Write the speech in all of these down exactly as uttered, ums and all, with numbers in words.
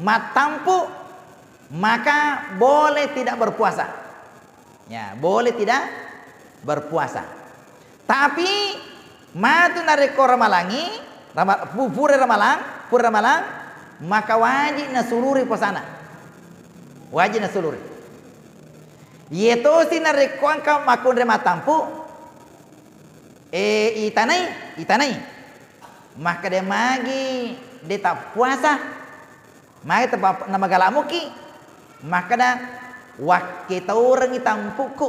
mattampu, maka boleh tidak berpuasa. Ya, boleh tidak berpuasa. Tapi matu narekko ramalangi, rama-, pu-, pura ramalang, pura ramalang, maka wajib nasuluri puasana. Wajib nasuluri. Iye tosi narekko engka makkunrai mattampu, eh, itanai, itanai. Makkeda magi de tappuasa, magi tapa-, namagala muki. Makkeda, wakkitaurengi tampukku.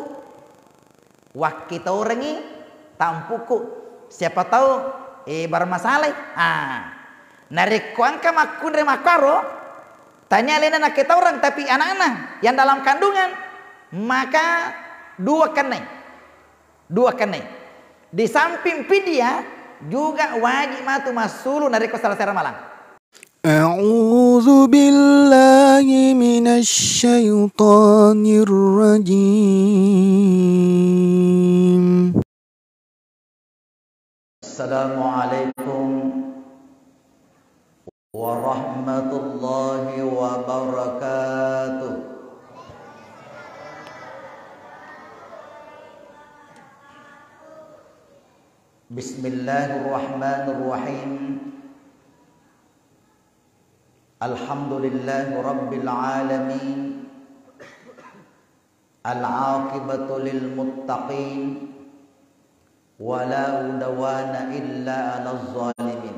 Wakkitaurengi tampukku. Siapa tahu, eh, bermasalah. Ah. Narekko engka makkunrai makkaro, tania alena nakkitaureng, tapi anakna yang dalam kandungan, maka dua kennai. Dua kennai. Di samping fidyah, juga wajib matu massulu narekko selesai ramalang. أعوذ بالله من الشيطان الرجيم. السلام عليكم ورحمة الله وبركاته. بسم الله الرحمن الرحيم. الحمد لله رب العالمين. العاقبة للمتقين. ولا عدوان إلا على الظالمين.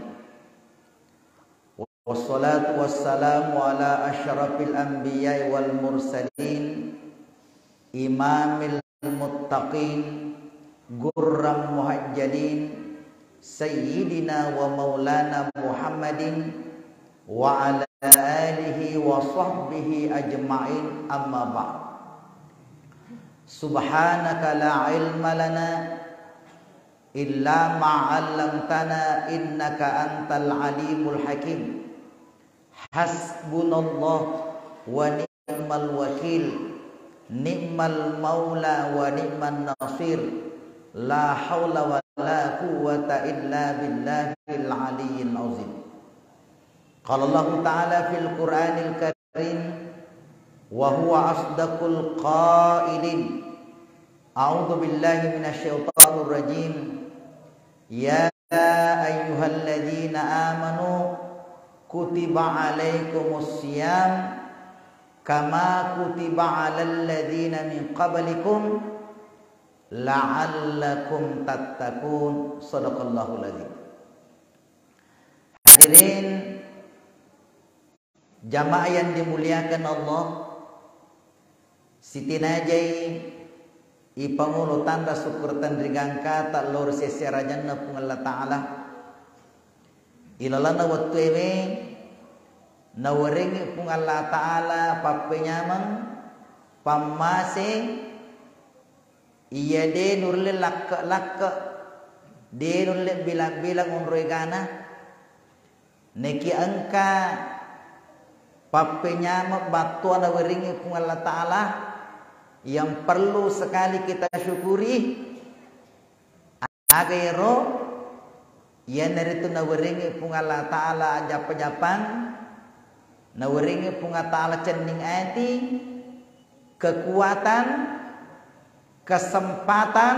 والصلاة والسلام على أشرف الأنبياء والمرسلين، إمام المتقين، غر المحجلين، سيدنا ومولانا محمد وعلى آله وصحبه أجمعين، أما بعد. سبحانك لا علم لنا إلا ما علمتنا إنك أنت العليم الحكيم. حسبنا الله ونعم الوكيل. نعم المولى ونعم النصير. لا حول ولا قوة إلا بالله العلي العظيم. قال الله تعالى في القرآن الكريم وهو أصدق القائلين. أعوذ بالله من الشيطان الرجيم. يا أيها الذين آمنوا كتب عليكم الصيام كما كتب على الذين من قبلكم لعلكم تتقون. صدق الله العظيم. Hadirin jamaah yang dimuliakan Allah, sitinajai ipangolo tanra syukur tenrigangkata lao ri seserajanna Puang Allah Ta'ala. Ilalenna wettuewe nawerengngi Puang Allah Ta'ala pappenyameng, pammase, iya de nulle lakke-lakke, de nulle bilang-bilang onro egana. Neki engka pappenyameng battua nawerengngi Puang Allah Ta'ala yang perlu sekali kita syukuri. Aga ero? Iyanaritu nawerengngi Puang Allah Ta'ala ajappa-jappang, nawerengngi Puang Allah Ta'ala cenning ati, kekuatan, kesempatan,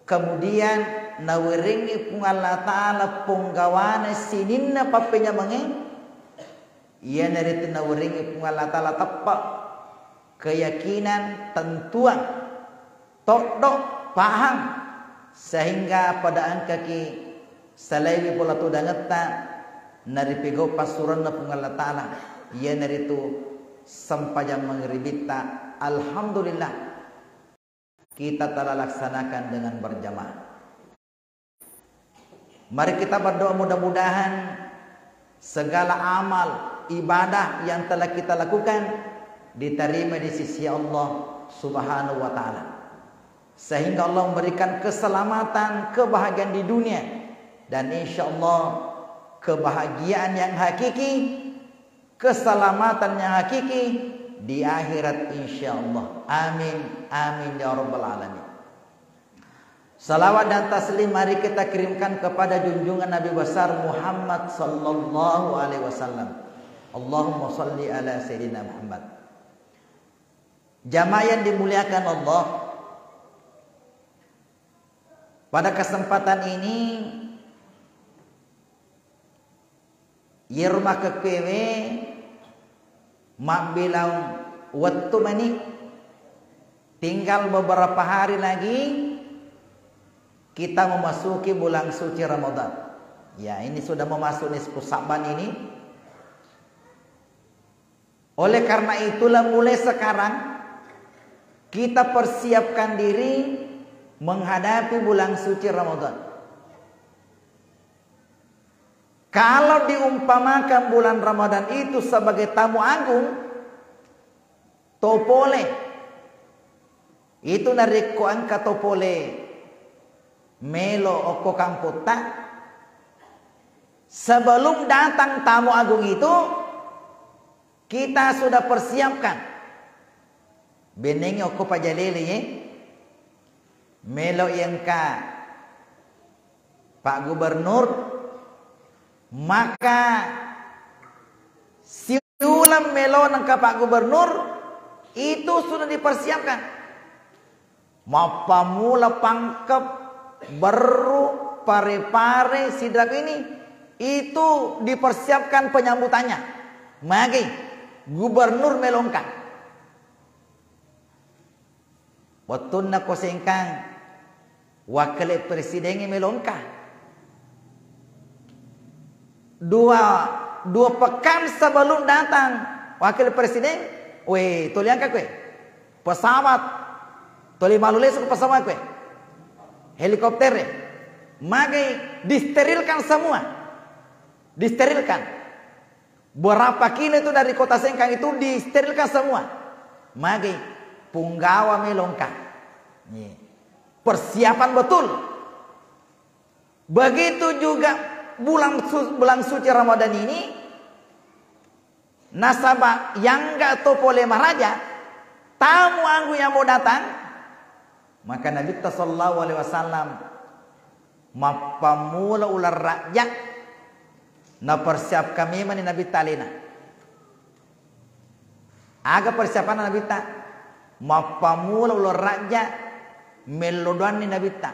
kemudian nawerengngi Puang Allah Ta'ala ponggawana sininna pappenyamengnge, iyanaritu nawerengngi Puang Allah Ta'ala teppe', keyakinan, tentuang, toddo', paham, sehingga pada engkaki salaiwi pola tudangetta naripigau passuranna Puang Allah Ta'ala, iyanaritu sempajang mangribitta. Alhamdulillah, kita telah laksanakan dengan berjamaah. Mari kita berdoa, mudah-mudahan segala amal ibadah yang telah kita lakukan diterima di sisi Allah Subhanahu wa Ta'ala, sehingga Allah memberikan keselamatan, kebahagiaan di dunia, dan insya Allah kebahagiaan yang hakiki, keselamatan yang hakiki di akhirat, insya Allah. Amin, amin ya rabbal alamin. Salawat dan taslim mari kita kirimkan kepada junjungan Nabi besar Muhammad sallallahu alaihi wasallam. Allahumma salli ala Sayyidina Muhammad. Jamaah yang dimuliakan Allah, pada kesempatan ini Iyaro makkekkuewe mabbilang wettu mani, tinggal beberapa hari lagi kita memasuki bulan suci Ramadan. Ya, ini sudah memasuki nisfu Sa'ban ini. Oleh karena itulah, mulai sekarang kita persiapkan diri menghadapi bulan suci Ramadan. Kalau diumpamakan bulan Ramadan itu sebagai tamu agung, to pole. Itu narekko engka to pole melo okko kampotta, sebelum datang tamu agung itu, kita sudah persiapkan. Bennengngi okko pajalele ye. Melo engka Pak Gubernur, maka siulang melo nengka Pak Gubernur itu sudah dipersiapkan. Mappammula pangkep, berru, pare-pare, sidrap ini, itu dipersiapkan penyambutannya. Magi, Gubernur melo engka. Wettunna ko sengkang, wakil presiden melo engka. Dua, dua pekan sebelum datang wakil presiden, we, tuli engka kue. Pesawat, tuli malu lesu pesawat kue. Helikopter. Magi disterilkan semua. Disterilkan. Berapa kilo itu dari kota Sengkang itu disterilkan semua. Magi, punggawa melo engka. Iya. Persiapan betul. Begitu juga bulan su-, bulan suci Ramadan ini, nasaba yangga to pole maraja, tamu agung yang mau datang, maka Nabitta sallallahu alaihi wasallam mappammula uleng rajja, napersiapkan memang ni Nabitta alena. Aga persiapanna Nabitta? Mappammula uleng rajja, mello doanni Nabitta,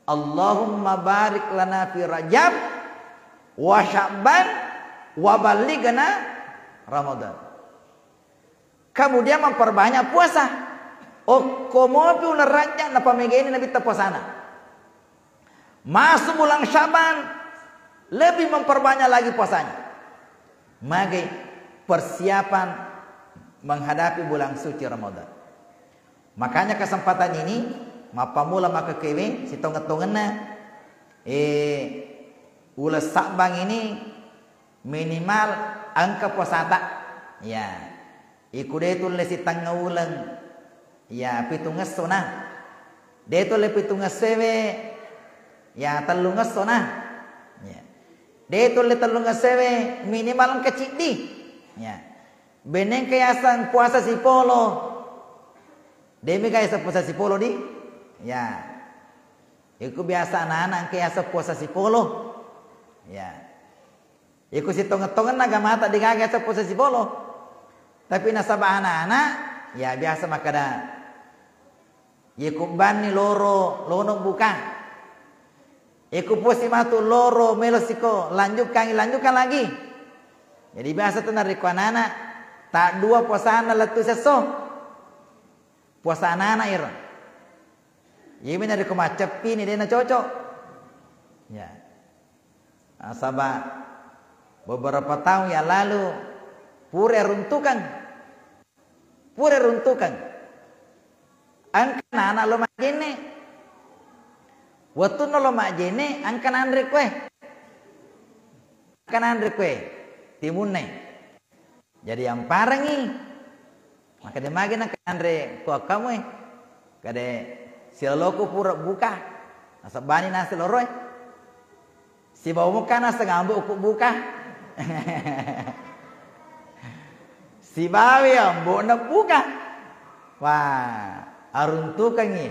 "Allahumma barik lana fi Rajab wa Sya'ban wa ballighna Ramadan." Kemudian memperbanyak puasa. Okko mopi uleng rajja, napamegeni Nabitta puasana. Masuk bulan Syaban, lebih memperbanyak lagi puasanya. Magi, persiapan menghadapi bulan suci Ramadan. Makanya kesempatan ini, mappammula makkekkuewe, sitongeng-tongenna, eh, uleng Sa'ban ini minimal engka puasata. Ya. Iku de tulle sitengnga uleng. Ya, pitung esso na. De tulle pitung essowe, ya, tellung esso na. Ya. De tulle tellung essowe, minimal engka ciddi. Ya. Benneng ke yaseng puasa sipolo. Demi ga yaseng puasa sipolo di? Ya. Iku biasa anak-anak engka yaseng puasa sipolo. Ya. Iku sitongeng-tongenna agamata degaga yaseng puasa sipolo. Tapi nasaba anak-anak, ya biasa makkeda, "Ye kubbanni loro, lono buka. Ye kupuasi matu loro, melo siko, lanjutkan, lanjutkan lagi." Jadi biasa tu narekko anak-anak, tak dua puasana lettu sesso. Puasa anak-anak iro. Iyami narekko macceppi ni, de nacocok. Ya. Nasaba beberapa tahun yang lalu, pura runtukang. Pura runtukang. Engka anak lo majjenne. Wettunna lo majjenne, engka nanre kue. Engka nanre kue. Timunne. Jadi amparengngi. Maka de magi na kanre ko akkamu e. Kade siloloku pura buka. Nasebbani nasi loro e. Sibawa muka naseng ambo uku buka. Sibawi ambo na buka. Wah, aruntukangngi.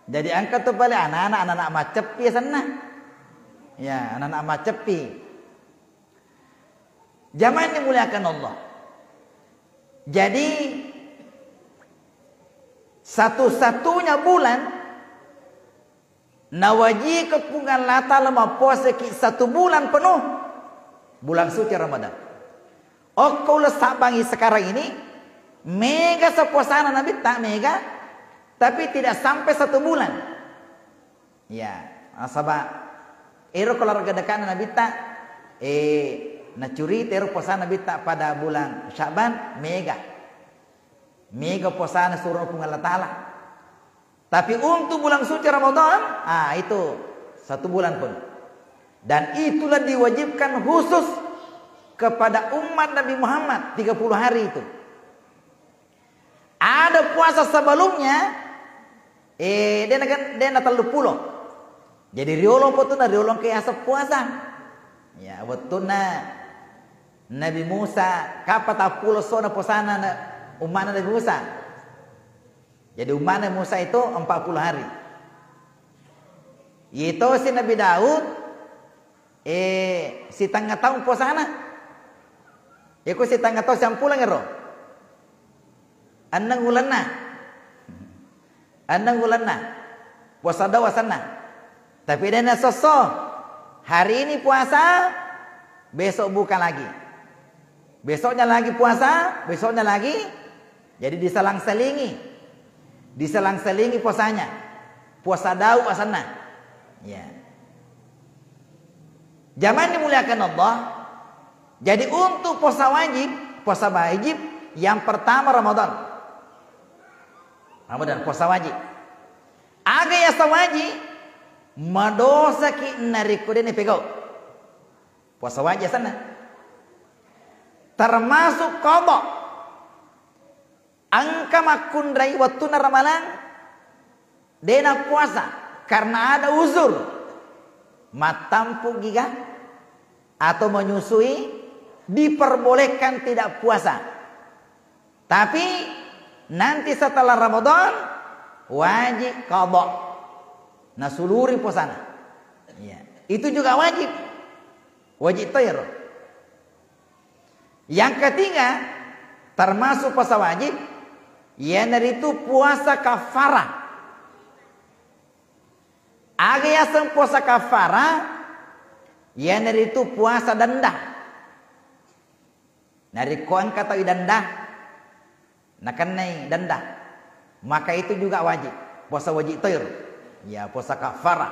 Jadi engka tu pale anak-anak, anak-anak macceppi asenna. Ya, anak-anak macceppi. Jamaah yang dimuliakan Allah. Jadi satu-satunya bulan nawajikeng Puang Allah Ta'ala mappuasaki satu bulan penuh, bulan suci Ramadan. Okko uleng sabbangi sekarang ini, mega sepuasana Nabitta, mega, tapi tidak sampai satu bulan. Ya, nasaba ero keluarga dekatna Nabitta, eh, nacurita ero puasana Nabitta pada bulan Sya'ban, mega. Mega puasana suruh Puang Allah Ta'ala. Tapi untuk bulan suci Ramadan, ah, itu satu bulan pun. Dan itulah diwajibkan khusus kepada umat Nabi Muhammad, tiga puluh hari itu. Ada puasa sebelumnya, eh, dena kan, dena tellu pulo. Jadi riolo potuna, riolo ke asa puasa. Ya, wettunna Nabi Musa, kapang tappulo sona puasana na-, ummana Nabi Musa. Jadi ummana Musa itu empat puluh hari. Yetosi Nabi Daud, eh, sitengnga taung puasana. Iko sitengnga taung siampuleng ero. Enneng ulenna. Enneng ulenna. Puasa dua asenna. Tapi dena sosso. Hari ini puasa, besok buka lagi. Besoknya lagi puasa, besoknya lagi. Jadi diselang-selingi. Diselang-selingi puasanya. Puasa Daud asenna. Ya. Jamaah dimuliakan Allah. Jadi untuk puasa wajib, puasa wajib yang pertama Ramadan. Ramadan, puasa wajib. Aga yasa wajib, madosaki narekko dena pegau. Puasa wajib asenna. Termasuk qada. Engka makkunrai wettunna Ramalang, dena puasa karena ada uzur. Mattampu giga atau menyusui, diperbolehkan tidak puasa. Tapi nanti setelah Ramadan, wajib qada. Nasuluri puasana. Iya. Itu juga wajib. Wajib to iyaro. Yang ketiga, termasuk puasa wajib, iyanaritu puasa kafarah. Aga yaseng puasa kafarah, iyanaritu puasa denda. Narekko engka tau idenda, nakennai denda, maka itu juga wajib. Puasa wajib toiro. Ya, puasa kafarah.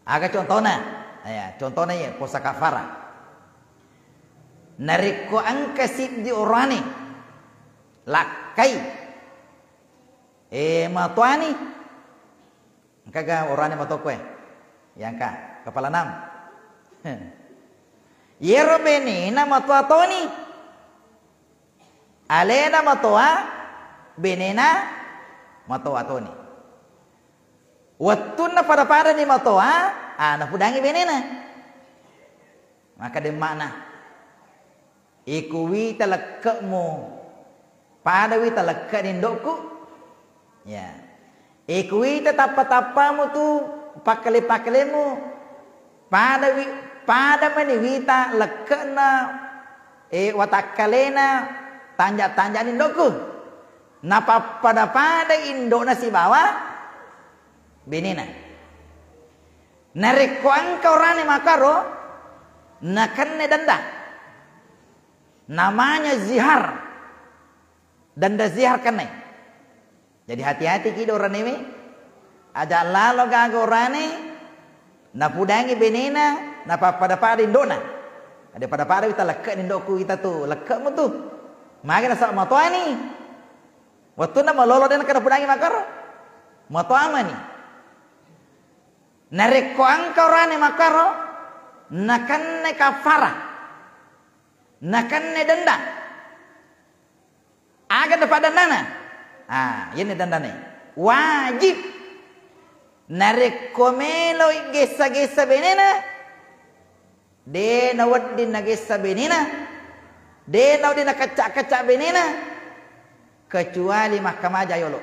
Aga contona? Ya, contona iya, puasa kafarah. Narekko engka siddi orane lakkai, eh, matoani, engkaga orane matokkoe? Iya engka, kepala enam. Iyaro benena matoa toni. Alena matoa, benena matoa toni. Wettunna pada-padani matoa, ah, napudangi benena. Maka demma'na, ikuwita lekke'mu, padawi talekke'ni indo'ku. Ya. Ikuwita tappa-tappamu tu, pakkale-pakkalemu, padawi, pada mani wita lekke'na, eh, watakkalena tanja-tanja'ni indo'ku. Napappada-pada indo'na sibawa benena. Narekko engka orane makaro, nakenna denda. Namanya zihar. Denda zihar kennai. Jadi hati-hati kido oranewe. Aja lalo gaga orane, napudangi benena, napappada-pada indo'na. Ada pada-pada wita lekke'ni indo'ku wita tu, lekke'mu tu. Magi nasaba matoani. Wettunna malolo de' napudangi makaro. Matoamani. Narekko engka orane makaro, nakenna kafara. Nakenna denda. Aga dapat dendana? Ah, iyani dendana. Wajib. Narekko meloi gessa-gessa benena, de' nawedding nagessa benena, de' nawedding nakecca-kecca benena, kecuali makkamaja yolo.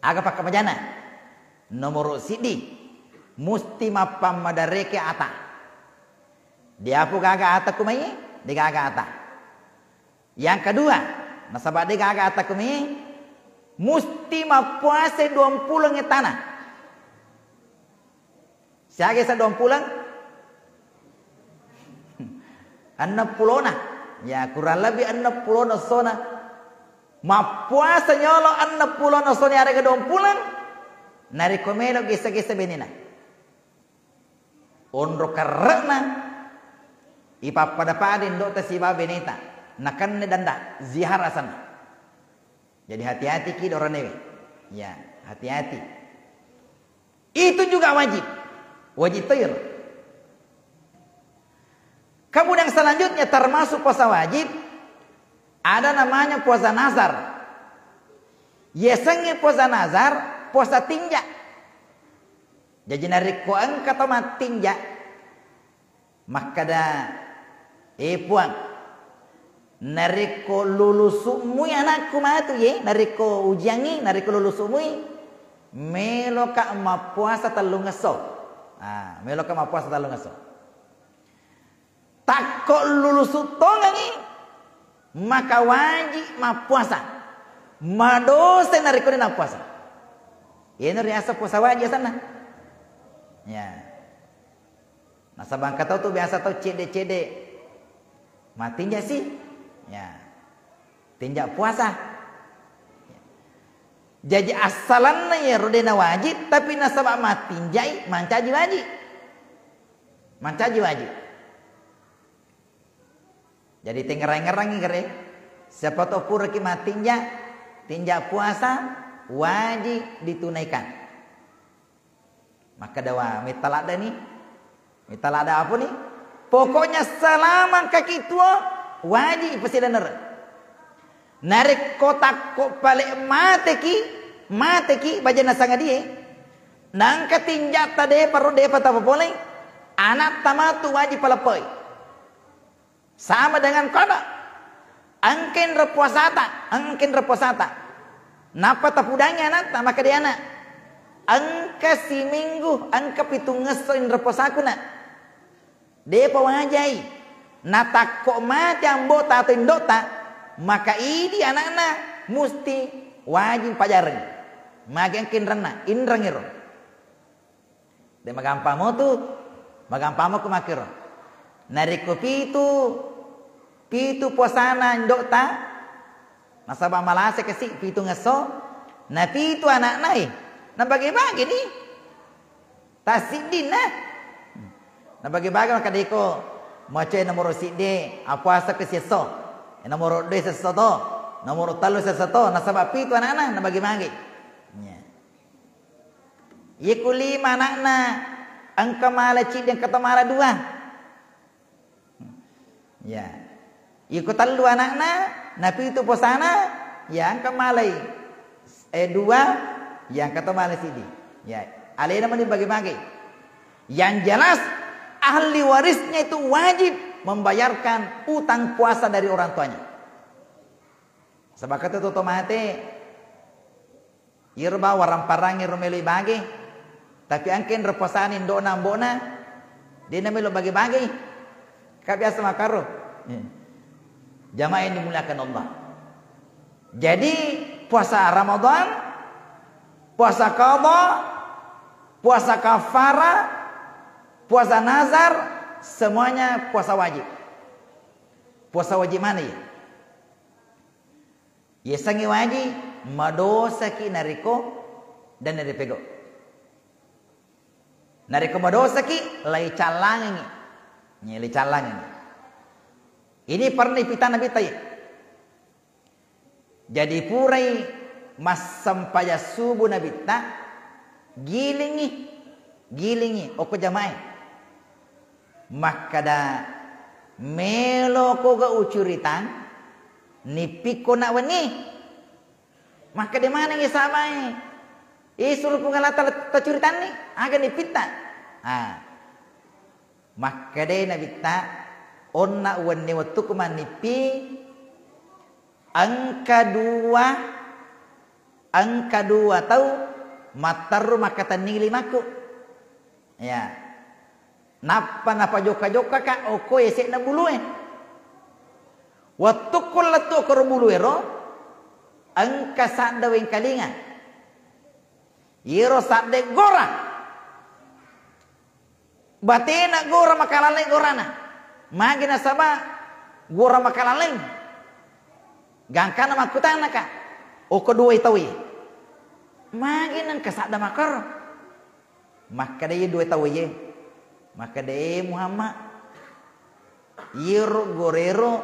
Aga pakkapajana? Nomoro siddi, musti mappammadareke ata. Diapo gaga ata kumai? Degaga ata. Yang kedua, nasaba degaga ata kumai, musti mappuasa duampuleng etana. Siaga sa duampuleng? Enneppulona. Ya, kurang lebih enneppulona sona. Mappuasa nyolo enneppulona sona yarega duampuleng. Narekko melo gesa-gesa benena. Onro kerre'na ipappada-pada indo'ta sibawa beneta. Nakenna danda, zihar asenna. Jadi hati-hati ki doronewe. Ya, hati-hati. Itu juga wajib. Wajib toir. Kemudian selanjutnya termasuk puasa wajib, ada namanya puasa nazar. Yasengnge puasa nazar, puasa tinja. Jaji narekko engka to mattinja, makkeda, "E Puang, narekko lulusu'mui anakku matu ye, narekko ujiangngi, narekko lulusu'mui, meloka mappuasa tellungesso." Ah, meloka mappuasa tellungesso. Takko lulusu tongengngi, maka wajib mappuasa. Madosa narekko de nappuasa. Iyana riaseng puasa wajib asenna. Ya. Nasaba engka tau tu biasa tau cedde-cedde. Matinja si. Ya. Tinja puasa. Jaji assalanna iyaro de nawajib, tapi nasaba matinjai mancaji wajib. Mancaji wajib. Jadi tengngerang-ngerangi gare. Siapa to puraki matinja, tinja puasa wajib ditunaikan. Makkeda wa, metta ladda ni? Metta ladda apa ni? Pokoknya selama engkaki tuo, wajib ipasidanere. Narekko takko pale mateki, mateki bajanna sangadie, nangka tinjatta depa ro depa tapapoleng, anatta matu wajib paleppoi. Sama dengan qada. Engka inro puasata, engka inro puasata. Nappa tapudangi anatta, makkeda ana, "Engka siminggu, engka pitungngesso inro puasaku, Nak." Depa wajai. Natakko mate ambo'ta atau indo'ta, maka idi anakna musti wajib pajareng. Magi engka inrenna, inreng iro. De magampang motu, magampang moko makkiro. Narekko pitu, pitu puasana indo'ta, nasaba malase kasi pitungngesso, na pitu anakna e, nabage-bage ni. Tassiddinna. Nabage-bage makkeda iko, mocoe nomoro siddi, apuasa ke siesso. Nomoro dua siesso to, nomoro tellu siesso to, nasaba pitu anakna, nabage-bage. Ya. Iye ku lima anakna, engka mala ciddi, engka to mala dua. Ya. Iye ku tellu anakna, na pitu posana, ya engka malai, eh, dua, ya engka to mala siddi. Ya, alena mani bage-bage. Yang jelas, ahli warisnya itu wajib membayarkan utang puasa dari orang tuanya. Sebab kata toto mate, Iyaro ba waramparangnge ro melo ibage, tapi engka enro puasana indo'na ambo'na, de' namelo bage-bagei. Ka biasa makkaro. Eh. Jamaah yang dimuliakan Allah. Jadi, puasa Ramadan, puasa qadha, puasa kafara, puasa nazar, semuanya puasa wajib. Puasa wajib mana ya? Yasengnge waji, madosaki narekko de' naripego. Narekko madosaki, laicallangengngi. Nye, laicallangengngi. Ini pernah ipitana Nabitta. Jadi purai massempajang subuh Nabitta, gilingngi, gilingngi, okko jamaah e. Makkeda, "Meloko ga ucuritang, nippikko na wenni?" Makkeda manengngi sahabae, "Eh, suro Puang Allah Taala tacuritanni, aga nippitta?" Ah. Makkedai Nabitta, "Onna wenni wettukku mannippi, engka dua, Engka dua tau matteru makkatenning limakku. Ya. Nappa napajokka-jokkaka okko yase'na bulue. Wettukku lettu okkoro buluero, engka sadda wengkalinga. Iyero sadde gora. Batena gora makalaleng gorana. Magi nasaba gora makalaleng. Gangkana makkutanaka, okko duai tauwe. Magi nengka sadda makkoro. Makkeda iye dua tauwe, makkeda, "Eh, Muhammad, iyero gorero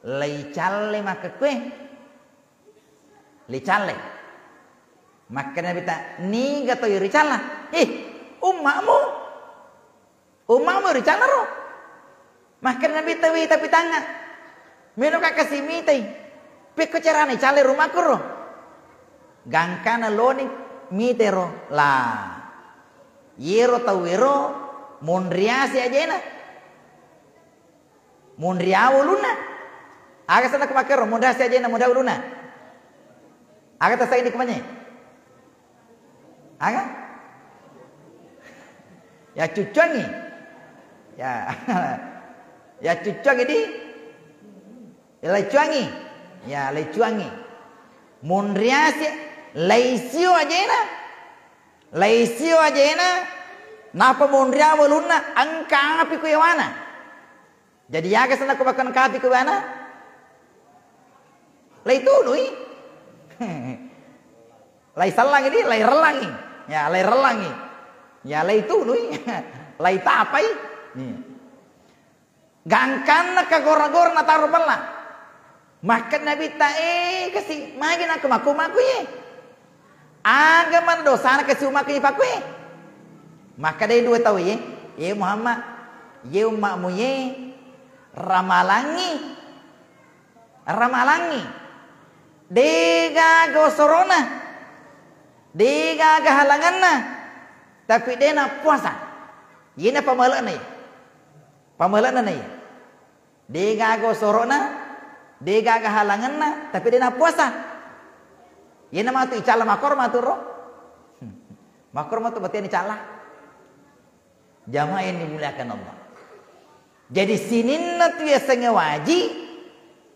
laicalle makkekkue." Licalle. Makkeda Nabitta, "Niga tau ricalla?" "Eh, umma'mu. Umma'mu ricallaro." Makkeda Nabitta, "Wita pitangnga. Menoka kasi mitai. Pekko carana icalle rumakkuro?" Gangkana loni mitero, la. Iyero tauwero monriasi ajena. Monriawo ulunna. Aga senna ku makkero, monriasi ajena, monriawo ulunna. Aga tasai di kumanye? Aga? Ya cuccuangi. Ya. Ya cuccuangi di. Ya, laicuangi. Ya, laicuangi. Monriasi, laisio ajena. Laisio ajena. Napa monriawo ulunna, engka api ku yawana. Jadi, yaga senna ko bakkan kapi ku bana? Laitunui. Laisallangi di, lairellangi. Ya, lairellangi. Ya, laitunui. Laitapai. Iya. Gangkanna kagora-gora nataro pella. Makkeda Nabitta, "Eh, kasi, magi nakko makku-makku ye? Aga man dosana kasi umakku ye pakku ye?" Makkedai dua tau ye, "Ye Muhammad, ye umma'mu ye ramalangi, ramalangi. Degaga osorona, degaga halanganna, tapi de nappuasa." Yena pamale'na ye. Pamale'na na ye. Degaga osorona, degaga halanganna, tapi de nappuasa. Yena matu icalla makoro matu ro. Makoro matu bateni calla. Jamaah yang dimuliakan Allah. Jadi sininna tu yasengnge waji,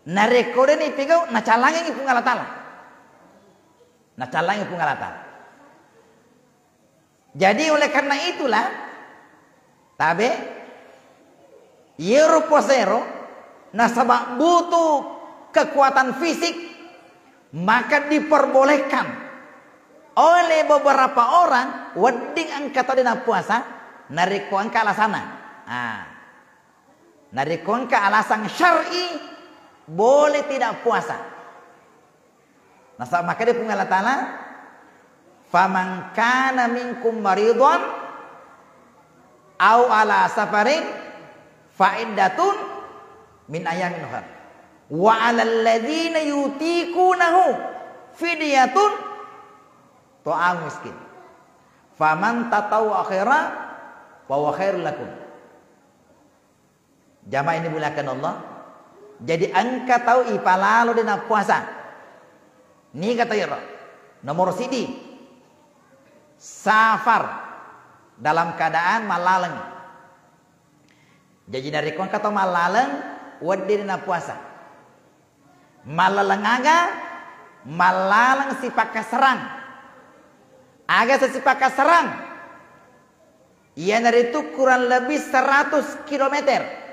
narekko deni pigau, nacallangengi Puang Allah Taala. Nacallangengi Puang Allah Taala. Jadi oleh karena itulah, tabe, yero puasa ero, nasaba butuh kekuatan fisik, maka diperbolehkan oleh beberapa orang wedding engka tau de nappuasa, narekko engka alasanna. Ah. Narekko engka alasan syar'i, boleh tidak puasa. Nasaba makkeda Puang Allah Taala, "Faman kana minkum maridhan au ala safarin fa iddatun min ayamin ukhar. Wa alal ladzina yutiqunahu fidyatun ta'amu miskin. Faman tatawwa khaira fa huwa khairul lakum." Jamaah ini dimuliakan Allah. Jadi engka tau ipalalo de nappuasa. Niga tau iyaro? Nomor sidi, safar, dalam keadaan mallaleng. Jadi narekko engka tau mallaleng, wedding de nappuasa. Mallaleng aga? Mallaleng sipakkaserang. Aga sipakkaserang? Iyanaritu kurang lebih seratus kilometer.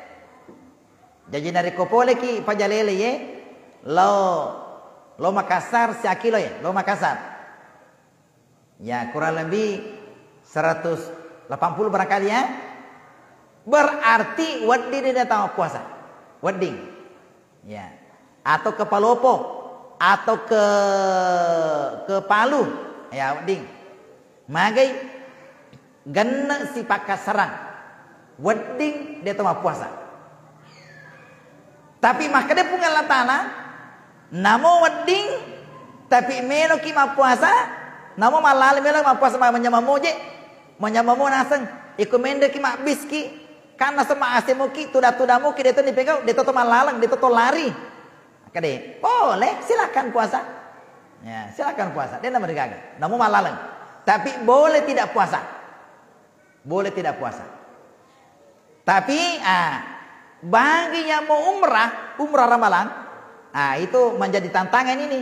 Jaji narekko poleki Pajalele ye, lao, lao Makassar sia kilo ye, lao Makassar. Ya, kurang lebih seratus delapan puluh barangkali ya. Berarti wedding de tau puasa. Wedding. Ya. Atau ke Palopo, atau ke, ke Palu. Ya, wedding. Magai genne sipakkaserang. Wedding de to mappuasa. Tapi makkeda Puang Allah Taala, namo wedding, tapi meloki mappuasa, namo mallale melo mappuasa ma-, manyamamo je, manyamamo naseng. Iko menreki mabbiski, kan naseng ma-, asemoki, tuda-tudamoki, de to nipegau, de to to mallaleng, de to to lari. Makkeda, boleh, silakan puasa. Ya, silakan puasa, de' namarigaga. Namo malaleng. Tapi boleh tidak puasa. Boleh tidak puasa. Tapi, ah, bagi yang mau umrah, umrah Ramalang, ah, itu menjadi tantangan ini.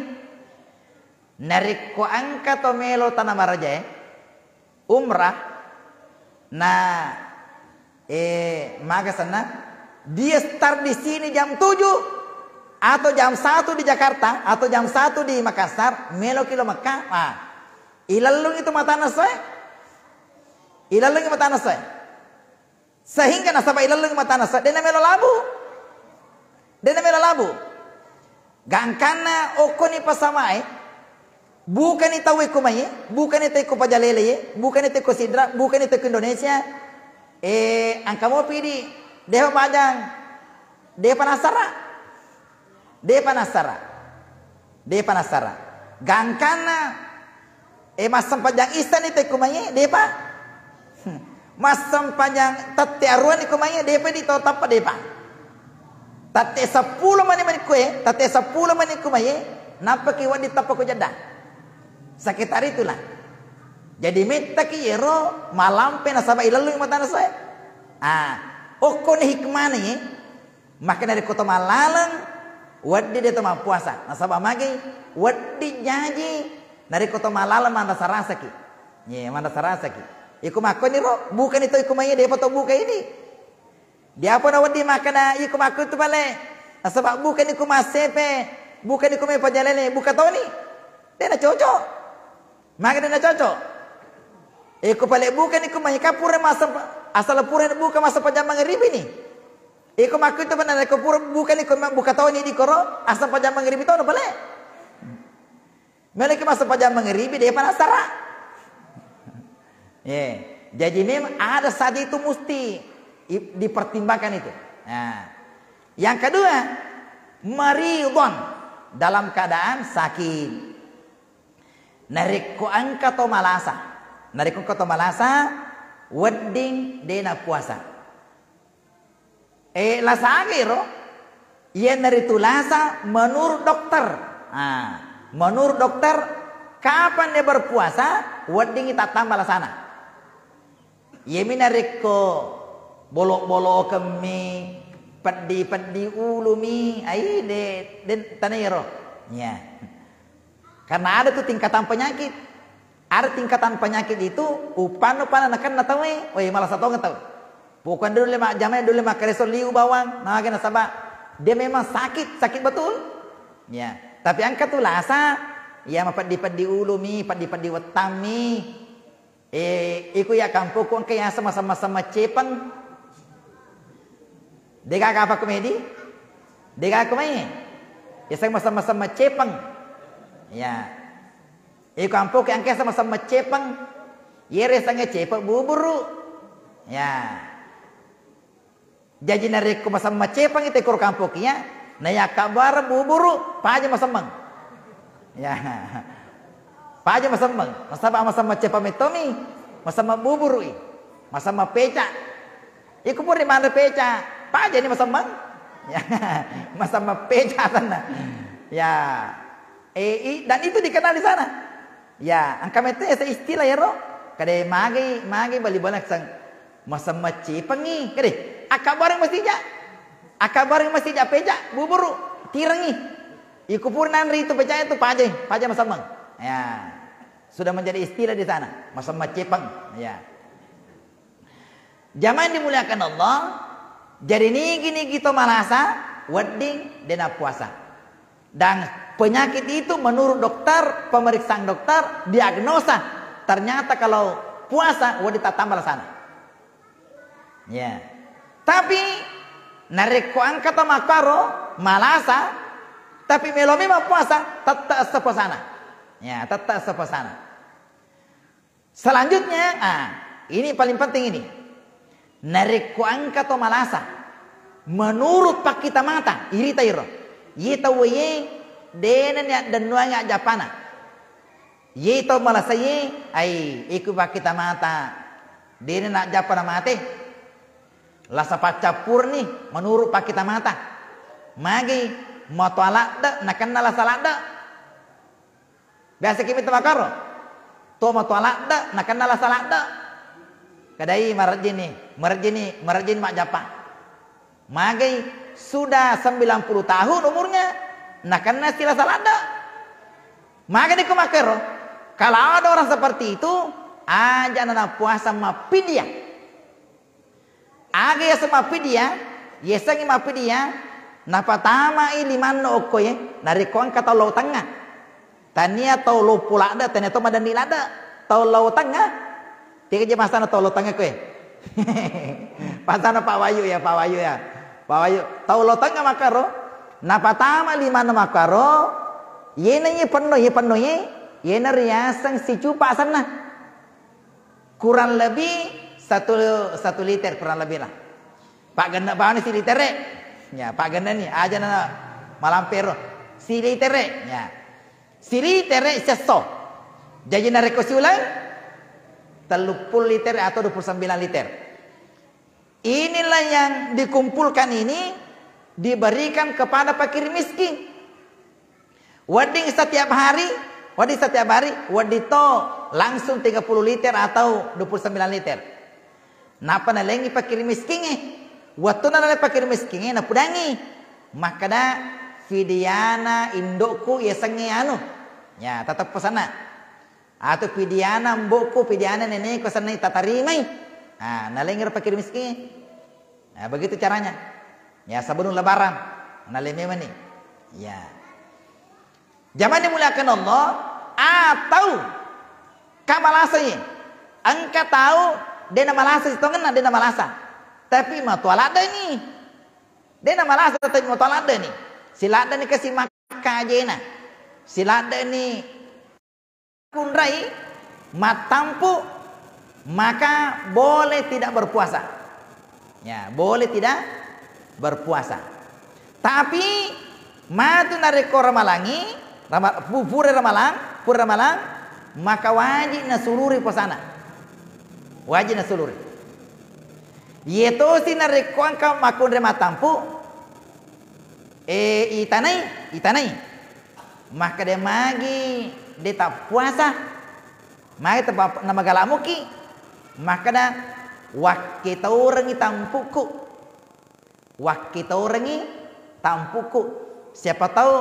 Narekko engka to melo tana marajae, umrah, na, eh, maga senna, dia start di sini jam tujuh atau jam satu di Jakarta atau jam satu di Makassar, meloki lo Mekah, ah, ilellungi tu matana soe, ilellungi matana soe. Sehingga nasaba ilelleng matana sa, de' namelo labu. De' namelo labu. Gangkanna okkoni pasamae, bukani tau e ko mai, bukani tau e ko Pajalele ye, bukani tau e ko Sidra, bukani tau e ko Indonesia. Eh, engka mopi di, de'pa bajang, de'pa nassara. De'pa nassara. De'pa nassara. Gangkanna, eh, massempajang issani te kumaie, de'pa. Hmm. Massempajang tette aruani kumaie, de'pa di to tappa, de'pa. Tette seppulo mani mani kue, tette seppulo mani kumaie, nappaki wedding tappa ko Jeddah. Sekitar itulah. Jadi mettaki yero malampe nasaba ilellui matana soe. Ah, okkoni hikmana ye. Maka narekko to mallaleng, wedding de to mappuasa. Nasaba magi? Wedding jaji narekko to mallaleng manrasa-rasaki. Ye, manrasa-rasaki. Iko makkoniro, bukani to iko mai, de'pa to buka ini. Diapa na wedding makkeda iko makko tu pale. Nasaba bukani ko massepe, bukani ko mai Pajalele, buka toni. De na cocok. Magi de na cocok? Iko pale bukani ko mai ka pura massem-, asal pura buka massempajang mangribi ni. Iko makkutu bana ko pura bukani ko ma-, buka toni di koro, asal pajang mangribi tono pale. Meleki massempajang mangribi, de'pa nassara. Ye, jadi memang ada saja itu mesti i-, dipertimbangkan itu. Nah, yang kedua, maridhon, dalam keadaan sakit. Narekko engka to malasa, narekko engka to malasa, wedding de na puasa. Eh, lasa aga ero? Iyanaritu lasa menurut dokter. Ah, menurut dokter, kapan dia berpuasa, weddingi tattamba lasana. Iyami narekko bolo-bolokemmi, peddi-peddi ulumi, ai de, de tanairo. Ya. Karena ada tu tingkatan penyakit. Ada tingkatan penyakit itu, uppanna-uppanna nakenna tauwe, weh, malasa tongeng tau. Pokokna dulu le majjama, dulu le makkareso liu bawang, naga nasaba dia memang sakit, sakit betul. Ya, tapi engka tu lasa, ya mapeddi-peddi ulumi, peddi-peddi wettammi. Eh, iko ya kampokku engka yaseng masam-masam macepeng. Degaga apa komedi? Degaga komai? Yaseng masam-masam macepeng. Ya. Iko ampoke engka yaseng masam macepeng. Yere sange cepeng buburu. Ya. Jaji narekko masam macepeng itu koro kampoki ya, na yakkabbara buburu, paja masemmeng. Ya. Paja masemmeng. Nasaba masam macepeng mettomi, masemmeng buburu i. Masemmeng peca. Iko pura manre peca, paja ni masemmeng. Ya. Masemmeng peca sana. Ya. Eh, i-, dan itu dikenal di sana. Ya, engka metto yaseng istilah yero. Kade magai, magai bali-bali seng. Masemmeng cepengi, kade. Akkabareng masija. Akkabareng masija peja, buburu, tirengi. Iko pura nanre itu peja itu pajai, paja masemmeng. Ya. Sudah menjadi istilah di sana, masemmeng cepeng. Ya. Jamaah yang dimuliakan Allah, jadi nigi-nigi to malasa, wedding dena puasa. Dan penyakit itu menurut dokter, pemeriksaan dokter, diagnosa, ternyata kalau puasa, wedding tattamba lasana. Ya. Tapi, narekko engka to makkaro, malasa, tapi melo memang puasa, tette esso puasana. Ya, tette esso puasana. Selanjutnya, ah, ini paling penting ini. Narekko engka to malasa, menurut pakkita mata, irita iro. Ye tau ye, dena ni addennuang ajjapana. Ye tau malasa ye, ai, iku pakkita mata, dena ni ajjapana mate. Lasa paccappurni, menurut pakkita mata. Magi, moto aladde, nakenna lasa ladde. Biasa ki mita makkaro. To matoa ladde, nakenna lasa ladde. Kadai marejjini, marejjini, marejjini majjappa. Magai sudah sembilan puluh tahun umurnya, nakenna silasa ladde. Magai ko makkaro. Kalau ada orang seperti itu, aja nana puasa mappidia. Aga yaseng mappidia, yasengngi mappidia, napatamai limanna okkoe, narekko engka tau lao tengnga. Tania tau loppo ladde, tania tau madenni ladde. Tau lao tengnga, tega je masana tau lao tengnga koe. Pasana Pak Wayu ya, Pak Wayu ya. Pak Wayu, tau lao tengnga makkaro, napatama limanna makkaro, yena ye penno, ye penno ye, yena riaseng sicupa asenna. Kurang lebih satu, satu liter kurang lebih lah. Pak genne bawani si liter e. Ya, Pak genne ni, aja na malampero. Si liter e. Ya. Si liter e sesso. Jadi narekko siuleng, tellu puluh liter atau dua puluh sembilan liter. Inilah yang dikumpulkan ini diberikan kepada fakir miskin. Wedding setiap hari, wedding setiap hari, wedding to langsung tiga puluh liter atau dua puluh sembilan liter. Nappa nalengi fakir miskingnge. Wettunna naleng fakir miskingnge, napudangi. Makkeda, "Fidyana indokku yasengnge anu." Ya, tetep pesanna. Atau pidiana mbokku, pidiana nenekku, senna tatarimai. Nah, nalengngi ro fakir miskin. Nah, begitu caranya. Ya, sebelum lebaran, naleng memang ni. Ya. Zaman dimuliakan Allah, atau kamalasai. Engka tau dena malasa sitongenna, dena malasa. Tapi matoa laddeni. Dena malasa, tapi matoa laddeni. Siladdeni kasi makka ajena. Siladdeni kunrai mattampu, maka boleh tidak berpuasa. Ya, boleh tidak berpuasa. Tapi matu narekko ramalangi, rama-, pu-, pura ramalang, pura ramalang, maka wajib nasuluri puasana. Wajib nasuluri. Iye tosi narekko engka makkunrai mattampu, eh, itanai, itanai. Makkeda magi de tappuasa, magi tapa-, namagala muki. Makkeda, "Wakkitaurengi tampukku. Wakkitaurengi tampukku. Siapa tahu,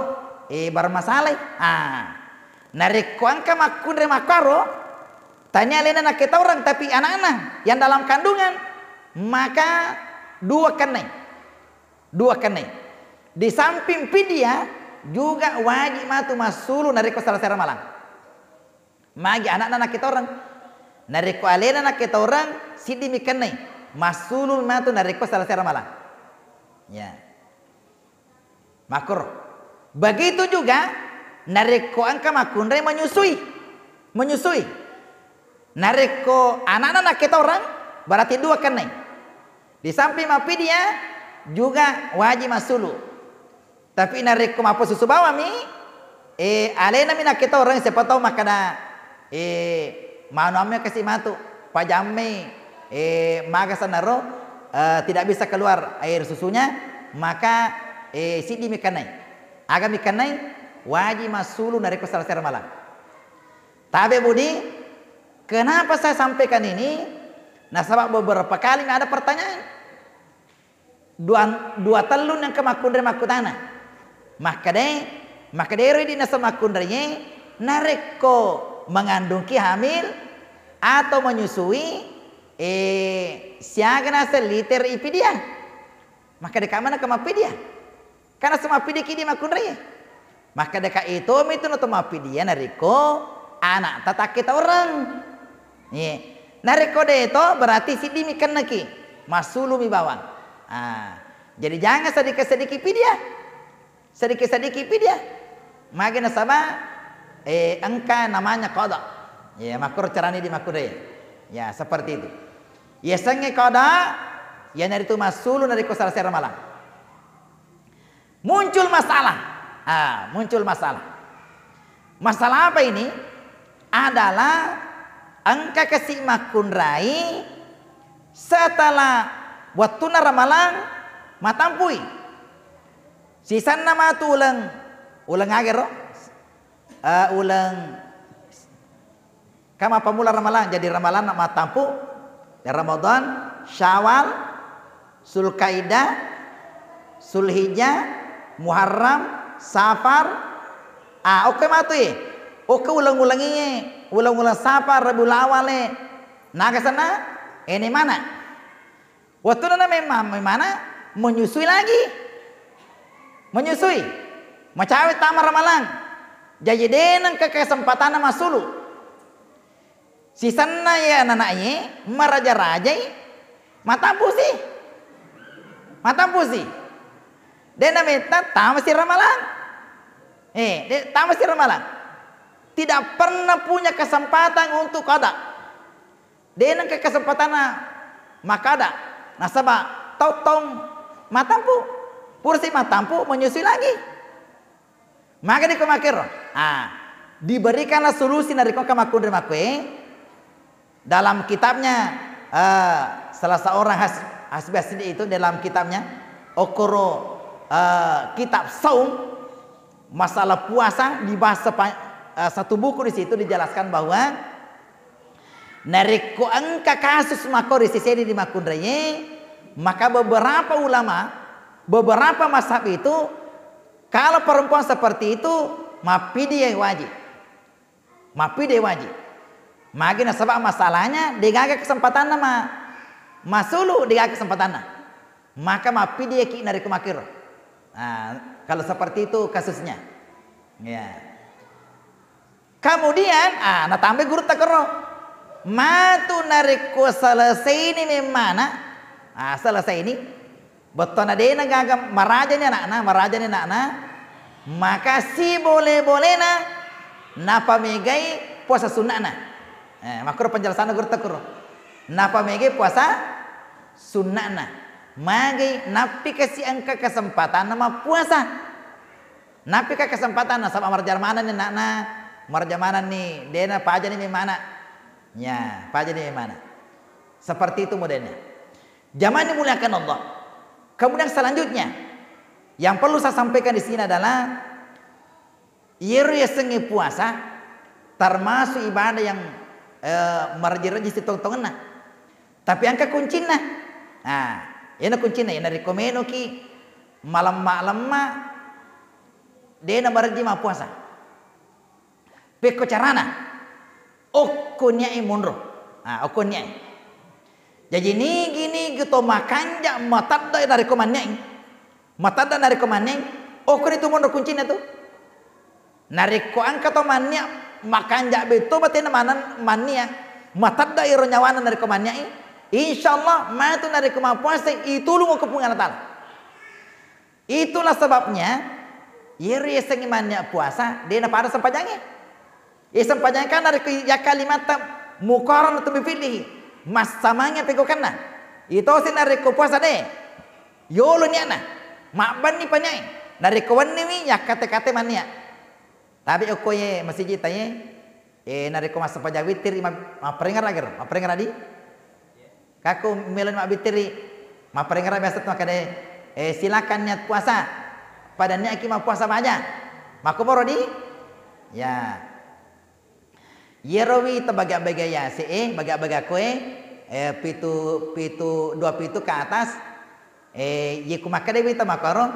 eh, bermasalah." Ah. Narekko engka makkunrai makkaro, tania alena nakkitaureng, tapi anakna yang dalam kandungan, maka dua kennai. Dua kennai. Di samping pidia, juga wajib matu massulu narekko selesai ramalang. Magi anakna nakkitaureng. Narekko alena nakkitaureng, siddimi kennai. Massulu matu narekko selesai ramalang. Ya. Makkoro. Begitu juga narekko engka makkunrai menyusui. Menyusui. Narekko anakna nakkitaureng, berarti dua kennai. Di samping mappidia, juga wajib massulu. Tapi narekko mappasusu bawammi, eh, alenami nakkitaureng, siapa tahu makkeda, eh, manu amme kasi matu, pajammai, eh, maga sanaro, eh, tidak bisa keluar air susunya, maka, eh, siddimi kennai. Agami kennai, wajib massulu narekko selesai ramalang. Tabe Budi, kenapa saya sampaikan ini? Nasaba beberapa kali ada pertanyaan. Dua, dua tellu engka makkunrai makkutana. Makkedai, makkedai ro idi naseng makkunraie, narekko mengandungki hamil atau menyusui, eh, siaga naseng liter ipidia? Makkeda ka maneng ka mappidia? Kana semappidi ki di makkunrai. Makkeda ka itomi tu nato mappidia narekko anakta takkitaureng. Ye. Narekko deto berarti siddimi kennaki. Massulumi bawang. Ah. Jadi jangan sedikit-sedikit pidia. Sedikit-sedikit pidia. Magi nasaba, eh, engka namanya qada. Ya, makkuro carani di makkunrai. Ya, seperti itu. Yasengnge qada, yanaritu massulu narekko selesai ramalang. Muncul masalah. Ah, muncul masalah. Masalah apa ini? Adalah engka kasi makkunrai setelah wettunna ramalang matampui. Sisenna matu uleng, uleng agero? Eh, uleng Kan mappammula Ramalang, jadi Ramalang na mattampu, Ramadan, Syawal, Zulkaidah, Zulhijjah, Muharram, Safar. Ah, okko matu e. Okko uleng-ulengie, uleng-uleng Safar, Rabiul Awal e. Naga sana, ene mana? Wettunna na memang, memana menyusui lagi. Menyusui. Macawe tama Ramalang. Jaji de nengka kesempatanna masulu. Sisenna ye anak-anak ye, maraja-rajai, matampusi. Matampusi. De nametta tamasi Ramalang. Eh, de tamasi Ramalang. Tidak pernah punya kesempatan untuk qada. De nengka kesempatanna makkada, nasaba taung-taung matampu, purasi matampu menyusui lagi. Maka diko makkero. Ah, diberikanlah solusi narekko engka makkunrai makkoe. Dalam kitabnya, eh, salah seorang has-, hasbi asli itu dalam kitabnya, okkoro, eh, kitab saum, masalah puasa dibahas sepa-, eh, satu buku di situ dijelaskan bahwa narekko engka kasus makko ri sesena di makkunraie, maka beberapa ulama, beberapa mazhab itu, kalau perempuan seperti itu, mappidi wajib. Mappidi wajib. Magi nasaba masalahnya degaga kesempatanna ma-, masulu, degaga kesempatanna. Maka mappidi ki narekko makkero. Nah, kalau seperti itu kasusnya. Ya. Kemudian, ah, natambai gurutta koro. Matu narekko selesaini memmana, ah, selesaini, bettuanna de'na gaga marajani ana'na, marajani ana'na, maka sibole-bolena napamegai puasa sunna'na. Eh, makkoro penjelasanna gurutta koro. Napamegai puasa sunna'na. Magi nappi kasi engka kesempatanna mappuasa. Nappi ka kesempatan nasaba marja manenni ana'na, marja manenni de'na pajani memmana. Ya, pajani memmana. Seperti itu modelnya. Jamaah dimuliakan Allah. Kemudian selanjutnya, yang perlu saya sampaikan di sini adalah, yero yasengnge puasa termasuk ibadah yang, eh, marejji-rejji sitong-tongenna. Tapi engka kuncinna. Nah, iyana kuncinna, iyana rekko menoki malemma-lemma, de'na marejji mappuasa. Pekko carana? Okko nia'i monro. Ah, okko nia'i. Jaji nigi-nigi to makanja matedda narekko mannia'i. Matedda narekko mannia'i, okkoni tu monro kuncinna tu. Narekko engka to mannia makanja betto batena maneng mannia, matedda iro nyawana narekko mannia'i, insyaallah matu narekko mappuasa itulung okko Puang Allah Taala. Itulah sebabnya, yero yasengnge mannia puasa, de'na pada sempajangnge. Iya sempajangnge kan narekko yakka limatta muqaranatun bi fi'lihi, massamangnge pegokenna. Itosi narekko puasa de, yolo nia'na, mabbenni pa nia'i. Narekko wenniwi yakkate-kate mannia. Tapi okko ye masiji ta ye, eh, narekko massempajang wittiri ma-, mapparengera gero, mapparengera di? Kakku meloni mabbittiri, mapparengera biasa tu makkeda, eh, silakan niat puasa. Pada niatki mappuasa baja. Makkomoro di? Ya. Yero wita baga-baga yase e, baga-baga koe, eh, pitu, pitu, dua pitu ke atas, eh, ye ku makkeda wita makkoro,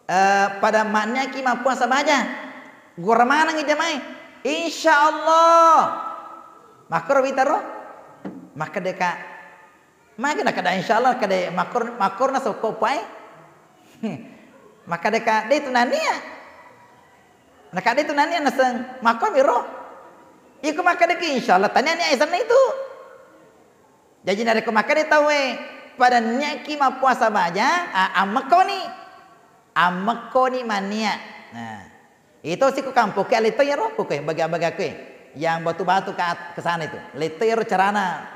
eh, pada manniaki mappuasa baja. Gora manengngi jamae. Insyaallah. Makkoro wita ro? Makkedaka, magi nakkeda insyaallah, kede makkor-, makkorna sokko pae. Makkedaka, de tu nania. Naka de tu nania naseng, makkomi ro. Iko makkedaki insyaallah, tania nia esanna itu. Jaji narekko makkeda tauwe, pada niatki mappuasa baja, a-, ammekkoni. Ammekkoni mannia. Nah, ito siku kampokku, letto iyaro, kuke, baga-baga kue. Yang batu-batu ke at-, ke sana itu. Letto iyaro carana.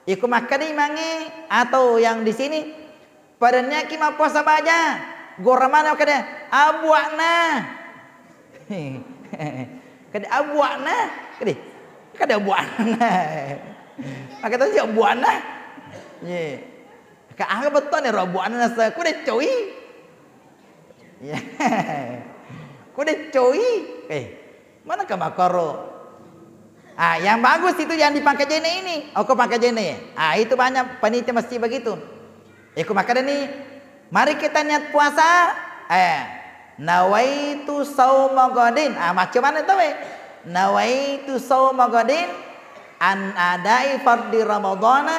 Iko makkeda imangnge atau yang di sini, pada niatki mappuasa baja. Gora mana makkeda, abuakna. Kade abuakna, kade, kade abuakna. Maka tadi abuakna. Ye. Ka aga bettuanna ro abuakna nasa, kude coi. Ye. Kude coi. Eh, mana ka makaro? Ah, yang bagus itu yang di Pangkajene ini. Oh, ke Pangkajene. Ah, itu banyak panitia masjid begitu. Iko makkedani, mari kita niat puasa. Eh, nawaitu sauma godin. Ah, macam mana itu, we? Nawaitu sauma godin an adai fardi Ramadana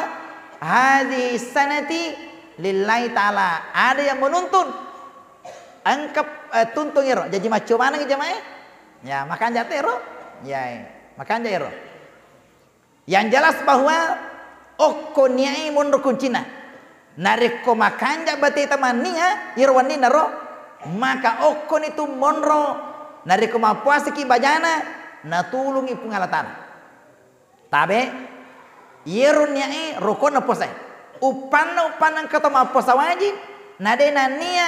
hadhihi sanati lillahi ta'ala. Ada yang menuntun. Engka, eh, tuntung ero. Jaji macco maneng jamaah. Ya, makanja tero. Ya, makanja ero. Yang jelas bahwa okko niai monro kuncina. Narekko makanja bateta mannia, iro wenninna ro, maka okkoni tu monro, narekko mappuasaki bajana, natulungi Puang Allah Ta'ala. Tabe, iyero niae rokonna puasae. Uppanna, uppanna engka to mappuasa wajib, na de nannia,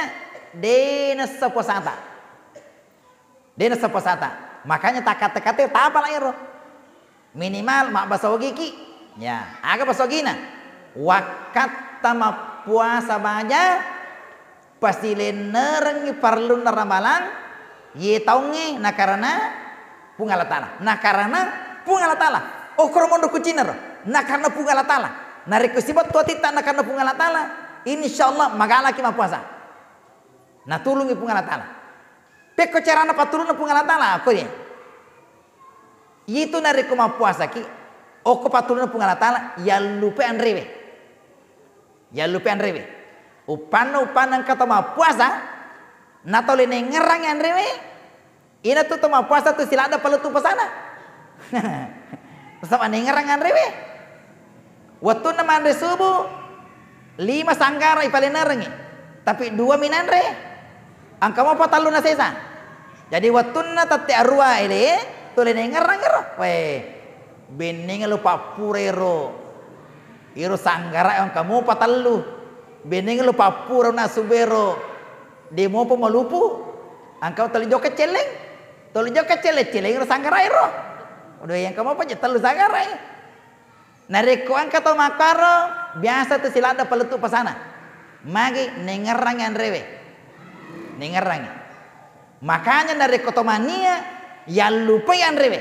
de nessa puasata. De nessa puasata. Makanya takkatte-katte tapala ero. Minimal mabbasa ogiki. Ya, aga basa ogina? Wakkatta mappuasa baja, pasilennerengngi parellunna ramalang, ye taungnge nakarana Puang Allah Ta'ala. Nakarana Puang Allah Ta'ala. Okkoro monro kucinna ro. Nakarana Puang Allah Ta'ala. Narekko sibattu atitta nakarana Puang Allah Ta'ala, insya Allah magalaki mappuasa. Natulungi Puang Allah Ta'ala. Pekko carana pattulunna Puang Allah Ta'ala, ko ye. Itu narekko mappuasaki, okko pattulunna Puang Allah Ta'ala, yallupai anrewe. Yallupai anrewe. Uppanna, uppanna engka to mappuasa, na tole nengngerangngi anrewe, inatu to mappuasa tu siladda palettu pasana. Nasaba nengngerang anrewe. Wettunna manre subuh, lima sanggara ipalennerengngi, tapi dua mi nanre. Engka mopa tellu nasesa. Jadi wettunna tette arua ele, tole nengngerang ero. Weh, benneng lo pappura ero. Iro sanggara engka mopa tellu. Benneng lo pappura na subero. De mopa malupu. Engka tole jokka celleng. Tole jokka celleng-celleng ro sanggara ero. Waduh, engka mopa je tellu sanggara e. Narekko engka tau makkaro, biasa tu siladda palettu pasana. Magi nengngerangngi anrewe. Nengngerangngi. Makanya narekko to mania, yallupai anrewe.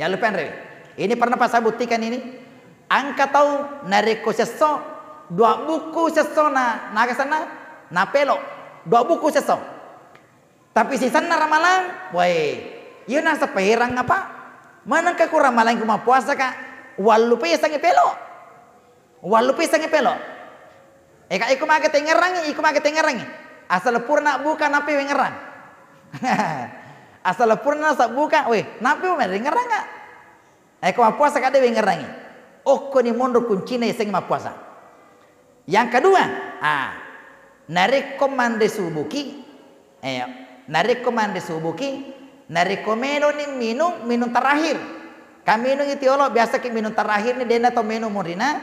Yallupai anrewe. Ini pernah pasabuttikan ini. Engka tau narekko sesso, dua buku sesso na, naga sana, napelo. Dua buku sesso. Tapi sisenna ramalang, woi, iya naseng paherang apa? Manengka ku ramalang ku mappuasa ka, wallupai yasengnge pelo. Wallupai yasengnge pelo. Eka iko mage tengngerangngi, iko mage tengngerangngi. Asal purana buka napi wengngerang. Asal purana sabbuka, weh, napi wengngerang ka? Eko mappuasa ka de wengngerangngi. Okkoni monro kuncina yasengnge mappuasa. Yang kedua, ah, narekko manre subuki, eh, narekko manre subuki, narekko meloni minung, minung terakhir. Kaminung itu yolo, biasa ki minung terakhir ni dena to minung murina,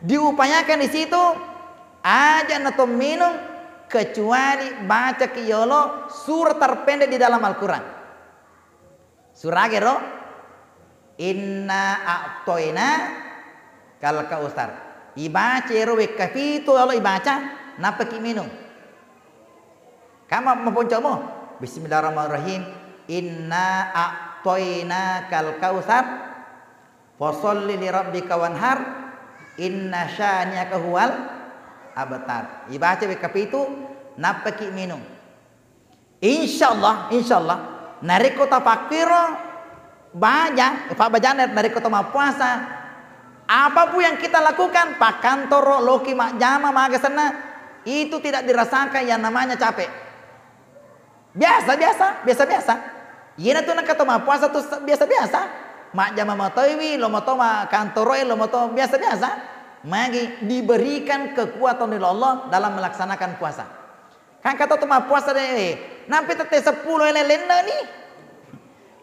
diupayakan di situ, aja na to minung kecuali baca ki yolo surah terpendek di dalam Al-Quran. Suragero, "Inna a'toina kal kausar." Ibaca ero wekka pitu, Allah ibaca, nappaki minung. Kama maponcomo, "Bismillahirrahmanirrahim. Inna a'toina kal kausar. Fasalli li rabbika wanhar. Inna syani'aka huwal abtar." Ibaca wekka pitu, nappaki minung. Insyaallah, insyaallah, narekko tapakkiro baja, pabbajana narekko to mappuasa, apapun yang kita lakukan, pakkantoro, loki majjama, maga senna, itu tidak dirasakan yang namanya capek. Biasa, biasa, biasa, biasa. Iyana tu nengka to mappuasa tu se-, biasa, biasa. Majjama matoiwi, lo mato ma-, kantoroe, lo mato biasa, biasa. Magi diberikan kekuatan oleh Allah dalam melaksanakan puasa. Kan kata tu mappuasa de, eh, nampi tette seppulo ele lenneni.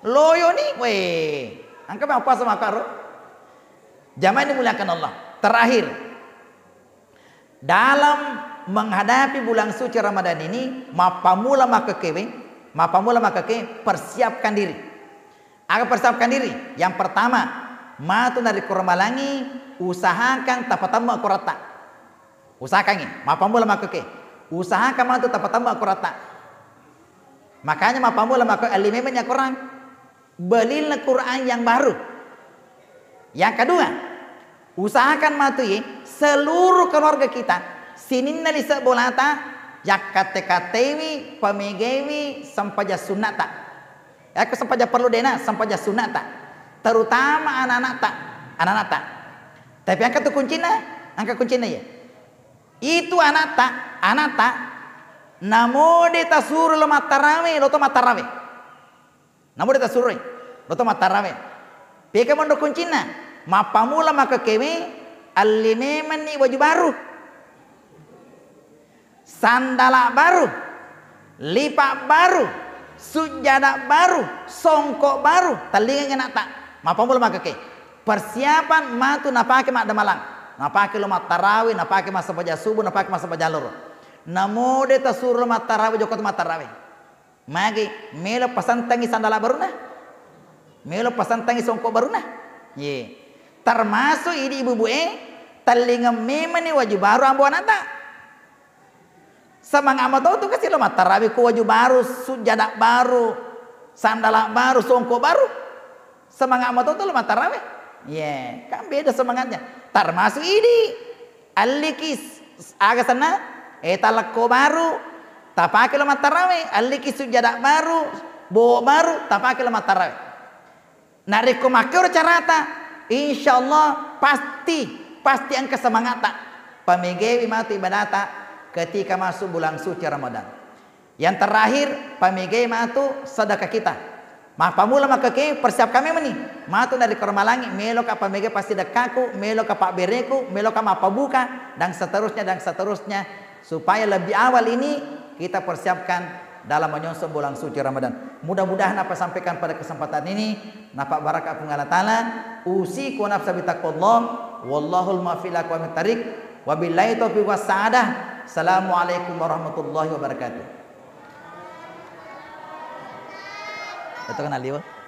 Loyoni, weh. Engka mappuasa makkaro. Jamaah dimuliakan Allah. Terakhir, dalam menghadapi bulan suci Ramadan ini, mappamula makkekewe, mappamula makkeke, persiapkan diri. Aga persiapkan diri? Yang pertama, matu narekko ramalangi, usahakan tapatemmu akoratta. Usahakangngi, mappamula makkeke. Usahakan matu tapatemmu akoratta. Makanya mappamula makko elli memeng akorang. Belilah Quran yang baru. Yang kedua, usahakan matu ye, seluruh keluarga kita, sininna lise bolata, yakkatte-kattewi, pamegaiwi, sempajang sunnata. Yakko sempajang perlu dena, sempajang sunnata. Terutama anak-anakta, anak-anakta. Tapi engka tu kuncinna, engka kuncinna ye. Itu anakta, anakta, namode tasuro lo mattarawe, lo to mattarawe. Namode tasuroi, lo to mattarawe. Peka monro kuncinna, mappamula makkekewe, alli memenni waju baru. Sandala baru, lipa baru, sujjada baru, songko baru, tellingengngi anakta. Mappamula makkeke. Persiapan matu napake maddamalang, napake lo mattarawe, napake massempajang subuh, napake massempajang loro. Namode tasuro lo mattarawe, jokka to mattarawe. Magi melo pasentangi sandala baruna? Melo pasentangi songko baruna? Ye. Termasuk idi ibu-ibu e, tellingeng memeni waju baru ambo anakta. Semangat mato tu kasi lo mattarawe ko waju baru, sujada baru, sandala baru, songko baru. Semangat mato tu lo mattarawe. Ye, kan beda semangatnya. Termasuk idi. Alliki s-, s-, aga senna? Eh, talekko baru, tapake lo mattarawe. Alliki sujada baru, bowo baru, tapake lo mattarawe. Narekko makkero carata, insya Allah pasti, pasti engka semangatta. Pamegewi matu ibadata ketika masuk bulan suci Ramadan. Yang terakhir, pamegai matu sedekah kita. Mappamula makkeke, persiapkan memang ni. Matu dari Koromalangi, meloka pamegai passidekkaku, meloka pabbereku, meloka mappabuka, dan seterusnya, dan seterusnya. Supaya lebih awal ini kita persiapkan dalam menyongsong bulan suci Ramadan. Mudah-mudahan apa sampaikan pada kesempatan ini, napa barakah Puang Allah Ta'ala, usiku wa nafsa bitaqwallah, wallahul muwaffiq ila aqwamit thariq, wabillahi taufiq was sa'adah. Assalamualaikum warahmatullahi wabarakatuh. Itu kan liwa.